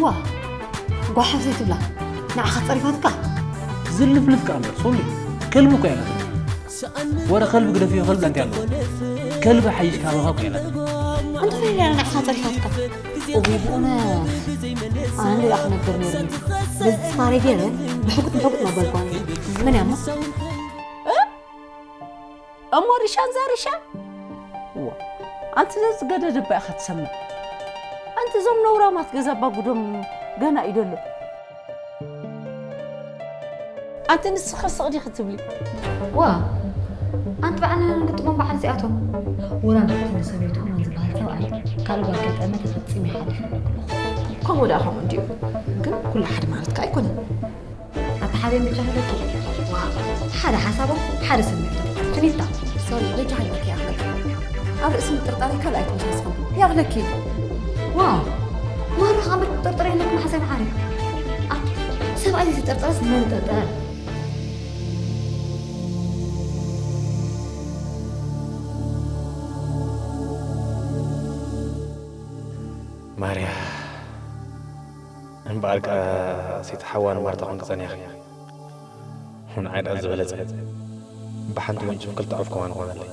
ዋ ጓሓፍ ዘይትብላ ንዓኻ ጸሪፋትካ። ዝልፍልፍ ከኣ እምበር ሶሊ፣ ከልቢ እኮ እያ ናትና። ወረ ከልቢ ግደፍዮ፣ ከልቢ ኣንቲ ኣለዎ። ከልቢ ሓይሽ ካባኻ እኮ እያ ናትና። እንተ ፈለያ ንዓኻ ጸሪፋትካ። እወ ብእውነት ኣነ ደኣ ክነግር ነይሩኒ። በዚ ተስፋ ገይረ ብሕጉጥ ብሕጉጥ መበልኳ። መን እያ እሞ? እሞ ሪሻ፣ እዛ ሪሻ? እዋ፣ ኣንቲ ነዚ ገደድ እባ ኢኻ ትሰምዕ። ኣንቲ እዞም ነውራማት ገዛ ኣባ ጉዶም ገና እዩ ደሎ። ኣንቲ ንስኺ ስቕ ዲኺ ትብሊ? ዋ፣ ኣንቲ በዓልና ንግጥሞም በዓል እዚኣቶም። ወላ ንሕትን ንሰበይትኹም ዝበሃል ሰብኣይ ካልእ ጓል ከይጠመተ ፈጺሙ ይሓልፍ ኣለኩ። ከምኡ ደኣ ከምኡ እንድዩ። ግን ኩሉ ሓደ ማለት ከኣ ኣይኮነን። ኣተሓርዮም ብቻ ህለኪ። ዋ፣ ሓደ ሓሳቦም፣ ሓደ ስምዒቶም። ፍኒታ፣ ሶሪ፣ በጃ ሃለኪ ይኣኽለኪ። ኣብ ርእሲ ምጥርጣረይ ካልእ ኣይተወሳስኹም። ይኣኽለኪ። ዋው፣ ማራ ከኣ ጥርጥር የለኩም ሓሳብ ዓሪ። ኣቱ፣ ሰብኣይ ዘይተጠርጠረስ መን ጠርጠረ? ማርያ፣ እምበኣር ከኣ ሰይቲ ሓዋ ንማርታ ኮንኪ ጸኒሕኺ። ንዓይ ደኣ ዝበለጸ፣ ብሓንቲ ወንጭፍ ክልተ ዑፍ ከማን ኾነለይ።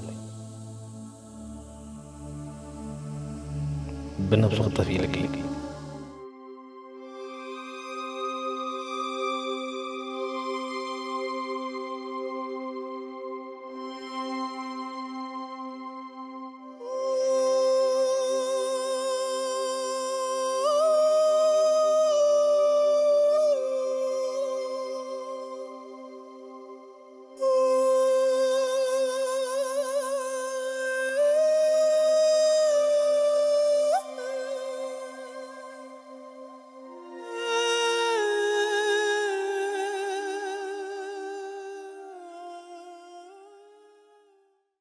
ብነብሱ ክትጠፍኢ ኢልኪ፣